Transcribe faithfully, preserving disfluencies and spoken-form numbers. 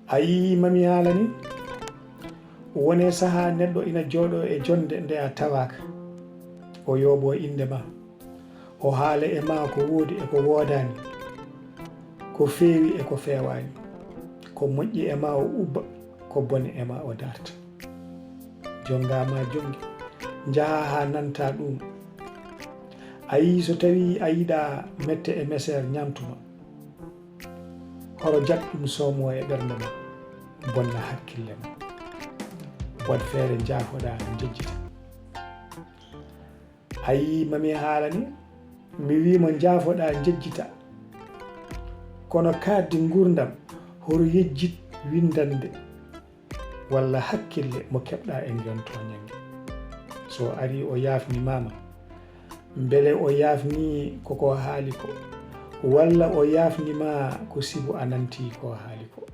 A yii mami haala ni? Wone saha neɗɗo ina jooɗo e jonde nde a tawaka. O yooɓo innde ma. O haala e ma ko woodi e ko woodaani. Ko feewi e ko feewaani. Ko moƴƴi e ma o ubba, ko bone e ma o darta. Jonga ma jongi. Njaha ha nanta ɗum. A yii so tawi a yiɗa mette e meseer ñantuma. Horo jaɓ ɗum soomo e ɓernde ma, bonna hakkille ma. Waɗ feere njaafoɗa njejjita. A yii mami haala ni? Mi wii mo njaafoɗa njejjita. Kono kaaddi ngurdam, horo yejjit windande walla hakkille mo keɓɗa e ngen toñange. So ari o yaafni mama, mbele o yaafni ko ko haali ko, walla o yaafni ma ko sibu a nanti ko haali ko?